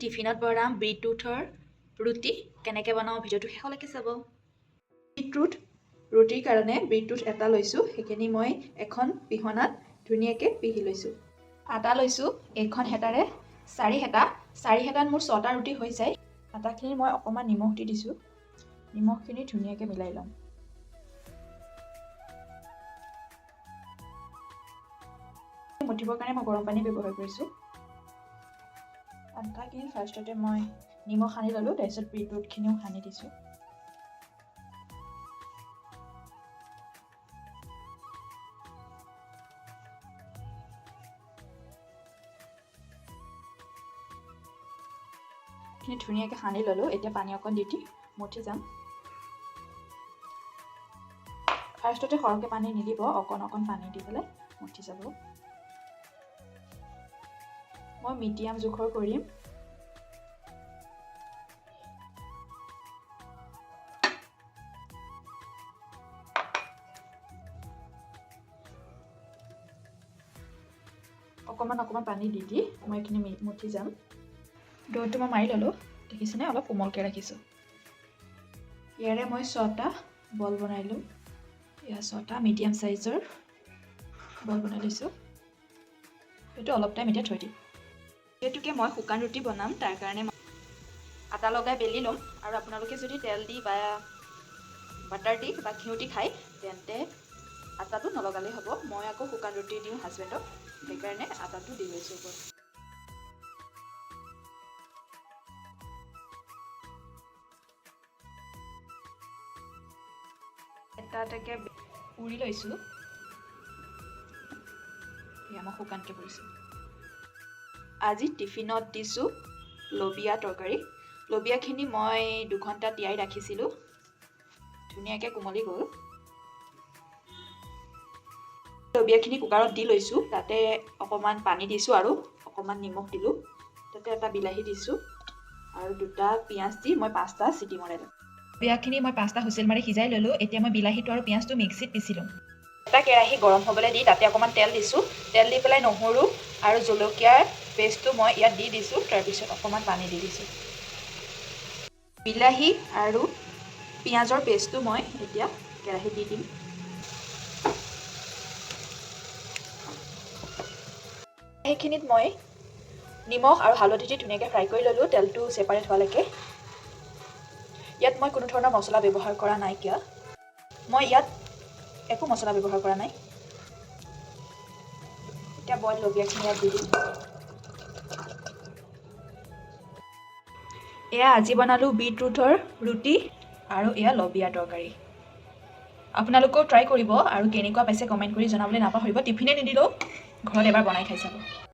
টিফিনত বনাম বিটৰুটৰ ৰুটি। কেনেকৈ বনাওঁ, ভিডিঅ'টো শেষলৈকে চাব। বিটৰুট ৰুটিৰ কাৰণে বিটৰুট এটা লৈছোঁ। সেইখিনি মই এখন পিহনাত ধুনীয়াকৈ পিহি লৈছোঁ। আটা লৈছোঁ এইখন হেতাৰে 4 হেতা। 4 হেতাত মোৰ ছটা ৰুটি হৈ যায়। আটাখিনি মই অকণমান নিমখ দি দিছোঁ। নিমখখিনি ধুনীয়াকৈ মিলাই ল'ম। মঠিবৰ কাৰণে মই গৰম পানী ব্যৱহাৰ কৰিছোঁ। আটাখিনি ফাৰ্ষ্টতে মই নিমখ সানি ল'লোঁ, তাৰপিছত বিটৰুটখিনিও সানি দিছোঁ। খিনি ধুনীয়াকৈ সানি ল'লোঁ। এতিয়া পানী অকণ দি দি মঠি যাম। ফাৰ্ষ্টতে সৰহকৈ পানী নিদিব, অকণ অকণ পানী দি পেলাই মঠি যাব। মই মিডিয়াম জোখৰ কৰিম। অকণমান অকণমান পানী দি দি মই এইখিনি মুঠি যাম। দৈটো মই মাৰি ল'লোঁ, দেখিছেনে? অলপ কোমলকৈ ৰাখিছোঁ। ইয়াৰে মই ছটা বল বনাই ল'ম। এয়া ছটা মিডিয়াম চাইজৰ বল বনাই লৈছোঁ। এইটো অলপ টাইম এতিয়া থৈ দিম। যিহেতুকে মই শুকান ৰুটি বনাম, তাৰ কাৰণে আটা লগাই বেলি ল'ম। আৰু আপোনালোকে যদি তেল দি বা বাটাৰ দি বা ঘিউ দি খায়, তেন্তে আটাটো নলগালেই হ'ব। মই আকৌ শুকান ৰুটি দিওঁ হাজবেণ্ডক, সেইকাৰণে আটাটো দি লৈছোঁ ওপৰত। এটা এটাকৈ পুৰি লৈছোঁ। এয়া মই শুকানকৈ পুৰিছোঁ। আজি টিফিনত দিছোঁ লবিয়া তৰকাৰী। লবিয়াখিনি মই 2 ঘণ্টা তিয়াই ৰাখিছিলোঁ, ধুনীয়াকৈ কোমলি গ'ল। লবিয়াখিনি কুকাৰত দি লৈছোঁ। তাতে অকণমান পানী দিছোঁ আৰু অকণমান নিমখ দিলোঁ। তাতে এটা বিলাহী দিছোঁ আৰু দুটা পিঁয়াজ দি মই পাঁচটা চিটি মৰাই ল'ম। লবিয়াখিনি মই পাঁচটা হুইচেল মাৰি সিজাই ল'লোঁ। এতিয়া মই বিলাহীটো আৰু পিঁয়াজটো মিক্সিত পিহি ল'ম। এটা কেৰাহী গৰম হ'বলৈ দি তাতে অকণমান তেল দিছোঁ। তেল দি পেলাই নহৰু আৰু জলকীয়াৰ পেষ্টটো মই ইয়াত দি দিছোঁ। তাৰপিছত অকণমান পানী দি দিছোঁ। বিলাহী আৰু পিঁয়াজৰ পেষ্টটো মই এতিয়া কেৰাহীত দি দিম। সেইখিনিত মই নিমখ আৰু হালধি দি ধুনীয়াকৈ ফ্ৰাই কৰি ল'লোঁ, তেলটো ছেপাৰেট হোৱালৈকে। ইয়াত মই কোনো ধৰণৰ মছলা ব্যৱহাৰ কৰা নাইকিয়া। মই ইয়াত একো মছলা ব্যৱহাৰ কৰা নাই। এতিয়া বইল লবিয়াখিনি ইয়াত দি দিম। এয়া আজি বনালোঁ বিটৰুটৰ ৰুটি আৰু এয়া লবিয়া তৰকাৰী। আপোনালোকেও ট্ৰাই কৰিব আৰু কেনেকুৱা পাইছে কমেণ্ট কৰি জনাবলৈ নাপাহৰিব। টিফিনে নিদিলেও ঘৰত এবাৰ বনাই খাই চাব।